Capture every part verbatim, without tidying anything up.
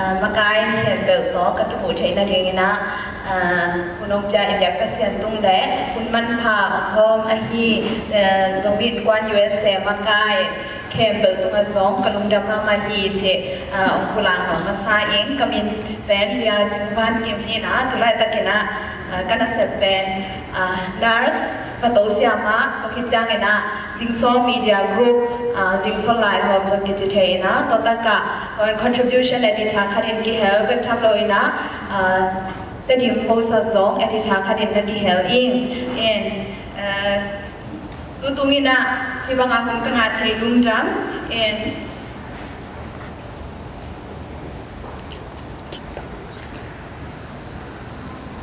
Makai khempeuh tawh ka kimuh theih nadingin ah, ah, hun hong pia i biak Pasian tung le hun manpha hong hawm ahi, eh, Zomi Innkuan U S A makai khempeuh tungah zong ka lungdam mahmah hi cih, ah, hong pulak nuam masa ing. Ka min pen Lia Cing Van Kim hi in ah, tu laitakin ah, ah, ka nasep pen, ah, nurse, ka to siamah, tua khit ciangin ah Zingsawl Media Group, ah, Zingsawl Laihawm zong kici thei in ah, tua takah, ah, contribution editor khatin kihel bek tham lo in ah, ah, Tedim Post ah zong editor khatin na kihel ing. In, ah, tu tungin ah hih bangah hun ka ngah thei lungdam. In,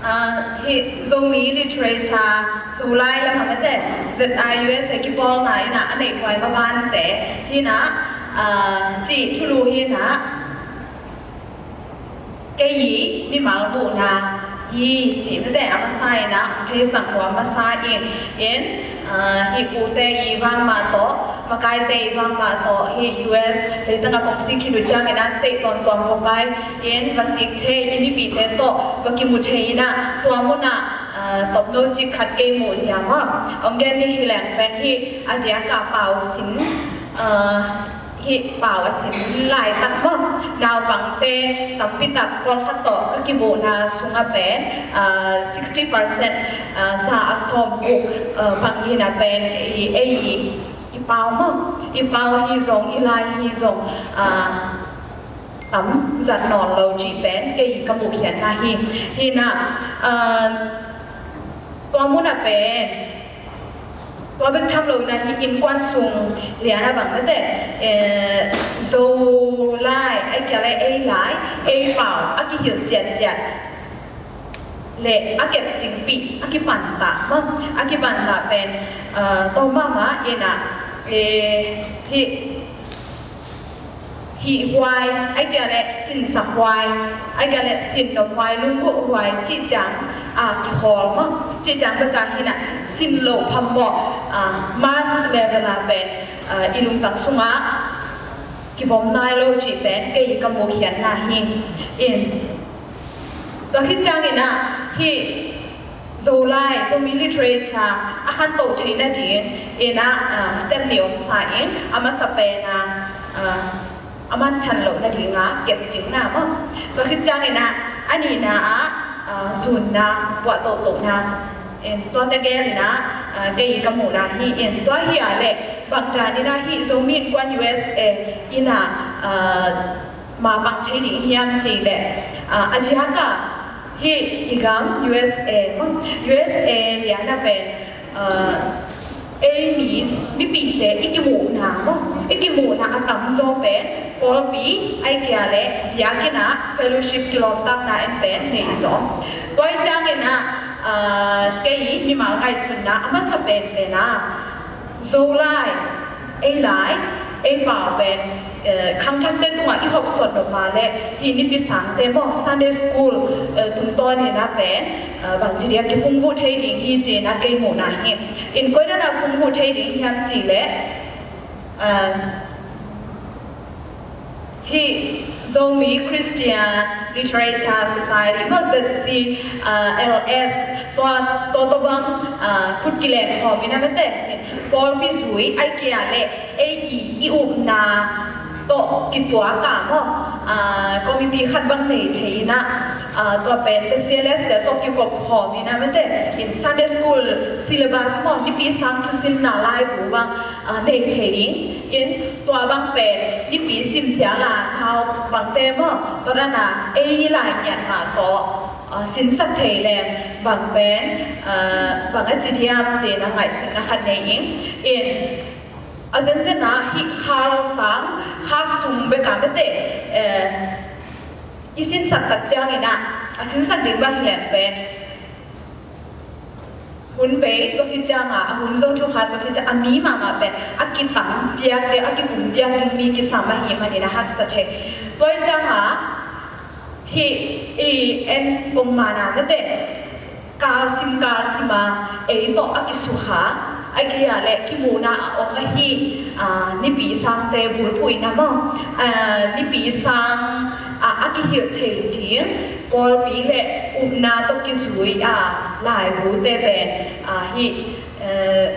ah, hih Zomi Literature, Zolai lam a mete, Z I U S A kipawlna in ah a neihhuai mavante hi in ah, ah, cih thulu hi in ah, kei i mimal muhna hi cih mete a masa in ah hong theisak nuam masa ing. In, ah, hih pute i vang mah tawh, makaite i vang mah tawh, hih U S leitang a kong sik khit uh ciangin ah state tuamtuam va pai in va sik thei, i mipite tawh va kimu thei in ah tua munah, ah, tawmno cik khat kei muh zia maw. Hong gen ni hi leng pen hih a diak a pau sin, ah, hih pau a sin laitak maw, naupangte tampi tak pawlkhat tawh ka kimuhna sungah pen, ah, sixty percent, ah, za a sawm guk, ah, bang hi in ah pen i, ei i, i pau maw, i pau hi zong, i lai hi zong, ah, tam zat nawn lo cih pen kei ka muh khiatna hi. Hi in ah, ah, tua munah pen tua bek tham lo in ah hih innkuan sung lian a bang mete, eh, Zolai, ahih kei leh ei lai, ei pau a kihilh ciatciat le a kepcingpih, a kipantah maw, a kipantah pen, eh, tua mahmah in ah, eh, hih hihhuai, ahih kei leh sinsak huai, ahih kei leh sinnop huai, lunggulh huai cih ciang a kihawl maw, cih ciang bek a hi in ah sin loh phamawh, ah, mass level a pen, ah, i lungtang sungah kivom nai lo cih pen kei ka mukhiatna hi. In, tua khit ciangin ah hih Zolai, Zomi Literature a khantoh theih nading in ah, ah, step nih om sa ing. A masa pen ah, ah, a manthan loh nading ah kepcingna maw. Tua khit ciangin ah a nihna ah, ah, zunna, puah tohtohna. In, tuate gel in ah, ah, kei ka muhna hi. In, tua hi a leh bangdan in ah hih Zomi Innkuan U S A in ah, ah, mapang thei ding hiam cih leh, ah, a diak a hih i gam U S A maw, U S A lian a pen, ah, ei mi, mipihte i kimuhna maw, i kimuhna a tamzaw pen pawlpi, ahih kei leh biakinn ah fellowship kilawmtatna in pen nei zaw. Tua ciangin ah, ah, kei mimal ngaihsutna a masa penpen ah Zolai, ei lai, ei pau pen, eh, khangthakte tungah i hopsawn nop mah leh hih nipi sangte maw, Sunday school, eh, tungtawn in ah pen, eh, bangci dia kiphungvuh thei ding hi ci-in ah kei muhna hi. In, koi dan a phungvuh thei ding hiam cih leh, eh, hih Zomi Christian Literature Society maw, Z C L S, tua, tua, tua bang, ah, khut kilehkhawm in ah mete, pawlpi zui, ahih kei leh ei i, i upna tawh kituak a maw, ah, committee khat bang nei thei in ah, ah, tua pen Z C L S te tawh kikopkhawm in ah mete, in Sunday school syllabus maw, nipi sang thusinna laibu bang, ah, nei thei ding. In, tua bang pen nipi sim phial a naupangte maw, tua dan a ei i lai ngiat mah tawh, ah, sinsak thei leng bang pen, ah, bang a ci diam ci-in ah ngaihsutna khat nei ing. In, a zenzen ah hih khal sang, khak sung bek a mete, eh, i sinsak tak ciangin ah, a sinsak ding bang hi leng pen hun bei, tua khit ciang a, a hun zong thukhat, tua khit ciang a mi mahmah pen a kitam piak le a kibum piak ding mi kisam ahih manin a haksa thei. Tua ciang a hih i en pongman a mete, kalsim kalsim a ei tawh a kisukha, ahih kei leh kimuhna a om ahi, ah, nipi sangte bulphuh in ah maw, ah, nipi sang a, a kihilh thei ding pawlpi le upna tawh kizui a laibute pen a, hih eh,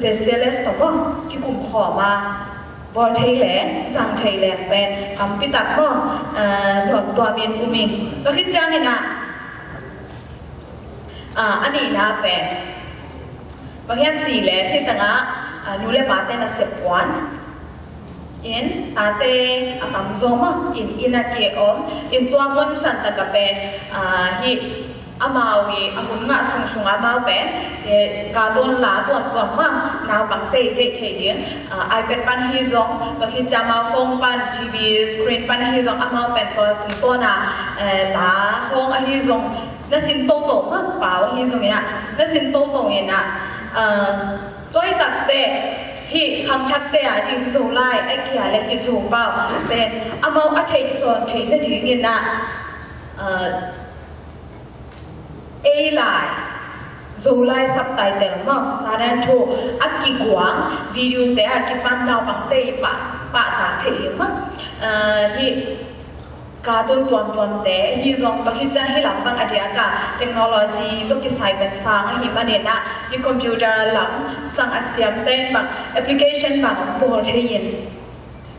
Z C L S tawh maw kikum khawm a, bawl thei leng, zang thei leng pen tampi tak maw, eh, nuam tuamin um ing. Tua khit ciangin ah, ah, a nihna pen bang hiam cih leh hih tengah, ah, nu le pate nasep puan in, tate a tam zaw maw in, inn a ki om in, tua mun san takah pen, ah, hih amau i a hun ngah sungsung amau pen, eh, cartoon la tuamtuam maw, naupangte i deih thei ding, ah, iPad pan ahi zong, tua khit ciang amau phone pan, T V screen pan ahi zong, amau pen tua tungtawna, eh, la hong ahi zong, na sin toto maw, pau ahi zongin ah, na sin toto in ah, ah, tua hi takte, hih khangthakte a ding Zolai, a kia le hih Zopau pen amau a theih sawn theih nadingin ah, ah, ei lai, Zolai subtitle maw, Sanan thu a kiguang video te a kipan naupangte i pah, pahtak theih hi maw. Ah, hih cartoon tuamtuamte hi zong, tua khit ciang hih lampang a diaka technology tawh kisai pen sang ahih manin ah, hih computer lam sang a siamte in bang application bang bawl thei in,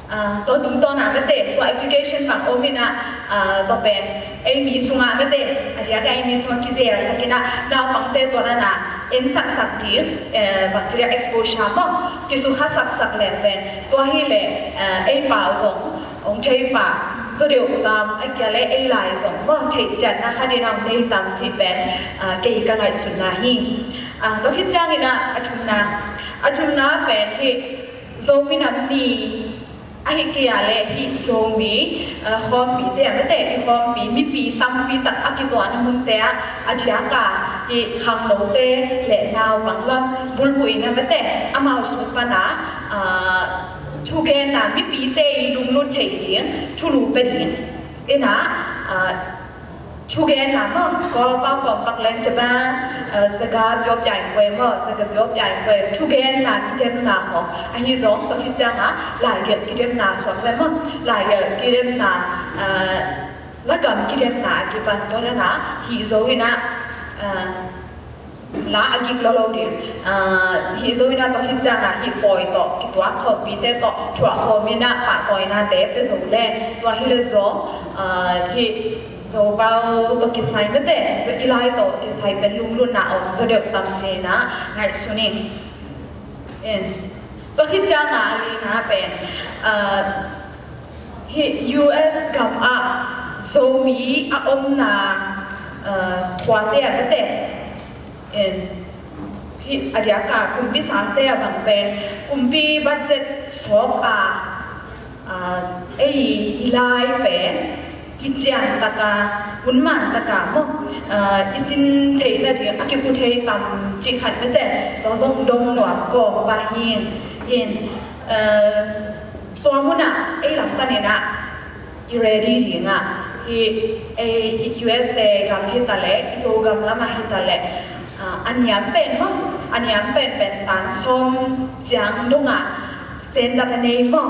ah, tua tungtawna mate, tua application bang om in ah, ah, tua pen ei mi sungah mate, a diaka ei mi sungah kizelsak in ah, naupangte tua dan a ensaksak ding, eh, bangci dia exposure maw, kisukhasaksak leng pen tua hi leh, eh, ei pau zong hong thei pah zaw deuh tam, a kia le ei lai zong maw, theih ciatna khat in hong nei tam cih pen, ah, kei ka ngaihsutna hi. Ah, tua khit ciangin ah, a thumna, a thumna pen hih Zomi Nam Ni ahih kei a le hih Zomi, ah, khawmpite a mate, i khawmpi mipi tampi tak a kituahna munte ah, a diaka hih khangnote le naupang lam bulphuhna mate, amau sung pana, ah, thugenna, mipite i lunglut theih ding thulu pia ding in ah, ah, thugenna maw, Kawlpau kawmpak leng caba, ah, zaga biawpiain kwe maw, zaga biawpiain kwe, thugenna kidemna hong ahi zong, tua khit ciangah laigelh kidemna suak le maw, laigelh kidemna, ah, lagam kidemna a kipan tua dan a hih zo in ah, ah, la a gik lolo ding. Ah, hih zo in ah tua khit ciangah hih pawi tawh kituak khawmpite tawh thuah khawm in ah pahtawinate pia zo le, tua hi le zong, ah, hih Zopau tawh kisai mate, i lai tawh kisai pen lunglutna om zaw deuh tam ci-in ah ngaihsun ing. En. Tua khit ciangah a lina pen, ah, hih U S gam ah Zomi a omna, ah, khuate a mate. En, hih a diaka kumpi sangte a bang pen, kumpi budget sawk a, ah, ei i lai pen kician taka, hun man taka maw, ah, i sin theih nading a kipu thei tam cih khat mate, tua zong dong nuam kawm pah hi. In, ah, tua munah ei lam panin ah i ready dingah, hih, eh, hih U S A gam hi ta leh, i Zogam lamah hi ta leh, ah, a niam pen maw, a niam pen pen tan sawm ciang dongah standard a nei maw,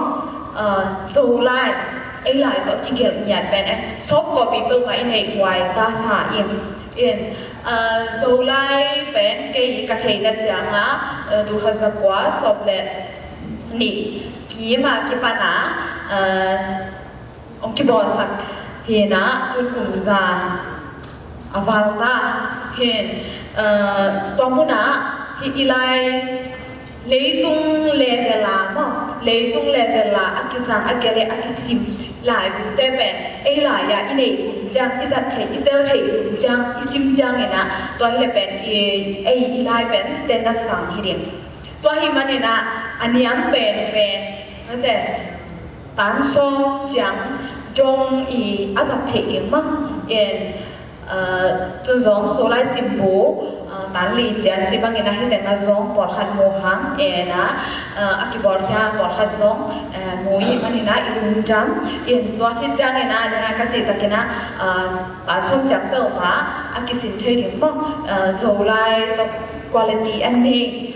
ah, Zolai, ei lai tawh kigelh ngiat pen, eh, soft copy peuhmah i neih huai ta sa in, in, ah, Zolai pen kei ka theihna ciangah, ah, tul khat za kua sawm le nih kim a kipan a, ah, hong kibawlsak hi in ah, tun kum za a val ta hi in, ah, tua munah hih i lai leitung level a maw, leitung level a a kizang, a kia le a kisim laibute pen ei lai-ah i neih hun ciang, i zat theih, i tel theih hun ciang, i sim ciangin ah, tua hi le pen i, ei i lai pen standard sang hi ding. Tua hi manin ah a niam pen pen, mate, tan sawm ciang dong i a zat theih ding maw. En, ah, tun zong Zolai simbu, ah, tan li ciang ci bangin ah hih teng ah zong pawlkhat mu hang, en ah, ah, a kibawlkhia pawlkhat zong, eh, mu i hih manin ah i lungdam. En, tua khit ciangin ah, nang a ka cih takin ah, ah, tan sawm ciang peuhmah a kisin thei ding maw, ah, Zolai tawh quality a nei,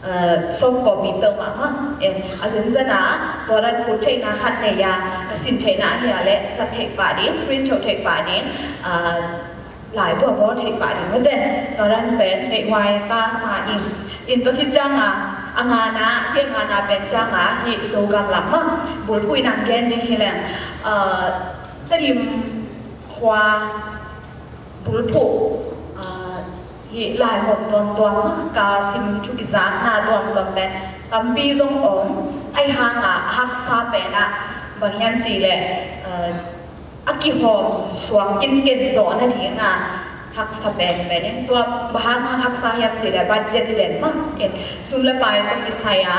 ah, soft copy peuhmah maw. En, a zenzen a, Tua dan phut theihna khat nei a, ka sin theihna ahi a leh zat theih pah ding, print theih pah ding, aa, lai pua bawl theih pah ding mate. Tua dan pen neihhuai ta sa ing. In tua hi ciang a, a ngana, hi a ngana pen ciang a, hi Zogam lam mah bulphuh in ang gen ding hi leng, aa, Tedim khua bulphuh, aa, hi lai hawm tuamtuam, ka sim thu kizakna tuamtuam pen tampi zong om, ahi hang a haksa pen ah bang hiam cih leh, aa, a kihawm suak kinken zawh nading a haksa pen pen in tua bang hang a haksa hiam cih leh budget den mah in sum le pai tawh kisai a,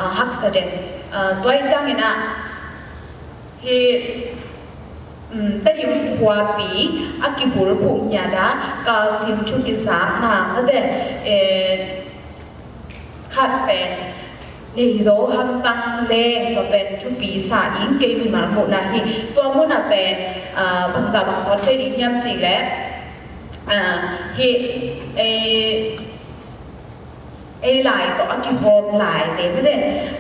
aa, haksa den, aa, tua hi ciangin ah hi, um, Tedim khuapi a kibulphuh ngiat a ka sim thu kizakna mate, eh, khat pen Nei Zo Hamtang Leng, tua pen thupi sa ing, kei mimal muhna hi. Tua munah pen, ah, bangzah bang sawt thei ding hiam cih leh, ah, hi, eh, ei lai tawh a kihawm laite mate,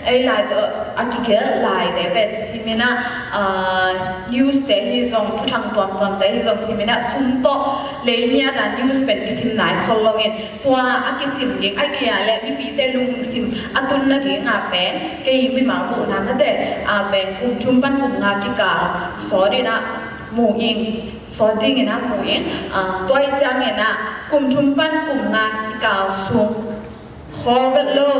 ei lai tawh a kigelh laite pen simin ah, ah, news te hi zong, thuthang tuamtuamte hi zong simin ah sum tawh lei ngiat a news pen kisim nai khol lo in, tua a kisim ding, a kia leh mipite lungsim a tun nading a pen kei mimal muhna mate, a pen kum thum pan kum nga kikal sawt in ah mu ing, sawt dingin ah mu ing, ah, tua hi ciangin ah kum thum pan kum nga kikal sung khawl vet lo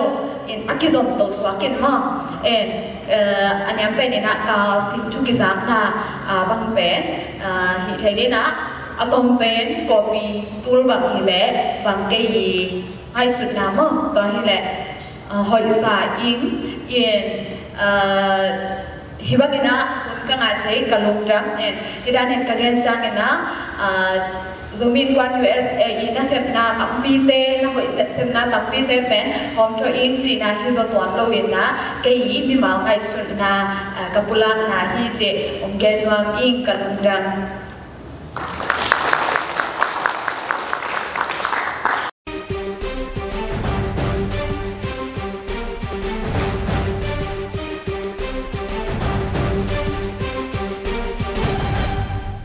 in a kizom to suak in maw. En, eh, a niam pen in ah ka sim thu kizakna, ah, bang pen, ah, hi thei ding ah, a tom pen kawpi tul bang hi leh bang kei i ngaihsutna maw, tua hi leh, ah, hoih sa ing in, ah, Hi bangin ah hun ka ngah thei, ka lungdam, eh, hi danin ka gen ciangin ah, ah, Zomi Innkuan U S A i nasepna tampite, na hoih nasepna tampite pen hawmthawh ing cihna hi zaw tuan lo in ah, kei i mimal ngaihsutna, ah, ka pulakna hi cih hong gen nuam ing, ka lungdam.